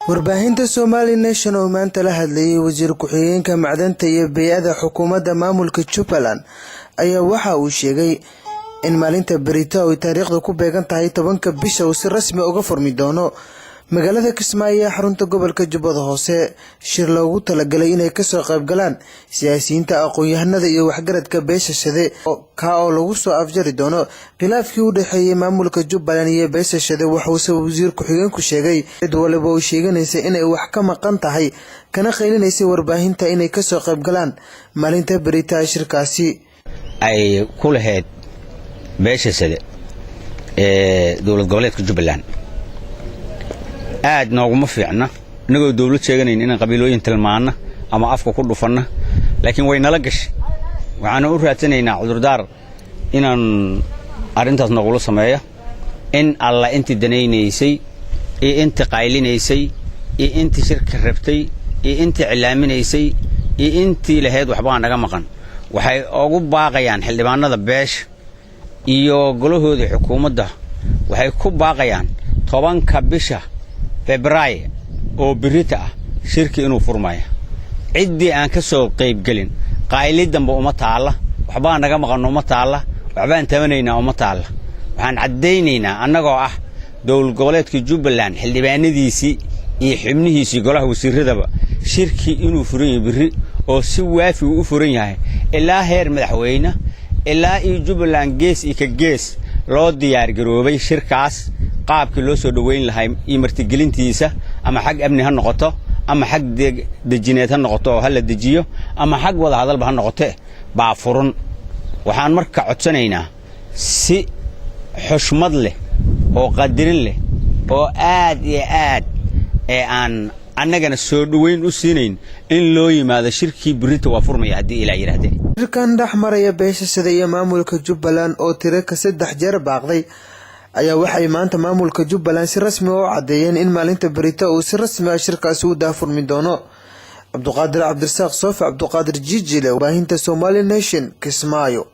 Warbaahinta Somali Nation oo maanta la hadlayay wasiir ku-xigeenka macdanta iyo bey'ada xukuumadda maamulka Jubbaland ayaa waxa uu sheegay in maalinta berito ay taariikhda ku beegan tahay 10-ka bisha uu si rasmi uga furmi doono magaalada Kismaayo ee xarunta gobolka Jubbada Hoose shir loogu talagalay inay kasoo qayb galaan siyaasiyiinta, aqoon-yahanada iyo waxgaradka beesha Sade, ka oo lagu soo afjari doono khilaafkii u dhexeeyay maamulka Jubbaland iyo beesha Sade. Wuxuuse wasiir ku-xigeenku sheegay cid waliba oo sheeganaysa inay wax ka maqan tahay kana qaylinaysay warbaahinta inay kasoo qayb galaan maalinta berita shirkaasi. Ay ku lahayd beesha Sade ee dowlad goboleedka Jubbaland aad nooguma fiicna, innagoo dawlad sheeganayn inaan qabiilooyin tilmaanna ama afka ku dhufanna, laakiin way nala gashay. Waxaana u raadsanaynaa cudurdaar inaan arrintaas noogula sameeyo. In alla intii danaynaysay iyo intii qaylinaysay iyo intii shirka rabtay iyo intii cilaaminaysay iyo intii lahayd waxbaa naga maqan, waxay ugu baaqayaan xildhibaanada beesha iyo golahoodii xukuumadda. Waxay ku baaqayaan 10-ka bisha Febraayo oo birita ah shirki inuu furmaya. Ciddii aan ka soo qaybgelin, qaylidanba uma taalla, waxbaa naga maqan uma taalla, waxbaan tabanaynaa uma taalla. Waxaan caddaynaynaa, annagoo ah dowlad goboleedka Jubbaland xildhibaanadiisii iyo xubnihiisii golaha wasiiradaba, shirkii inuu furan yahay birri oo si waafi uu u furan yahay, ilaa heer madaxweyne ilaa iyo Jubbaland gees iyo ka gees loo diyaargaroobay shirkaas qaabkii loo soo dhoweyn lahay iyo martigelintiisa, ama xag amni ha noqoto, ama xag dejineed ha noqoto oo ha la dejiyo, ama xag wada hadalba ha noqote, baa furan. Waxaan marka codsanaynaa si xushmad leh oo qadirin leh oo aad iyo aad ee aan annagana soo dhoweyn u siinayn in loo yimaado shirkii birita. Waa furmaya haddii Ilaa yidhaahdeen. Shirkan dhex maraya beesha Sade iyo maamulka Jubbaland oo tiro ka saddex jeer baaqday ayaa waxay maanta maamulka Jubbaland si rasmi ah u caddeeyeen in maalinta berito uu si rasmi ah shirkaasi u daahfurmi doono. Cabduqaadir Cabdirasaaq Soofe, Cabduqaadir Jijile, warbaahinta Somali Nation, Kismaayo.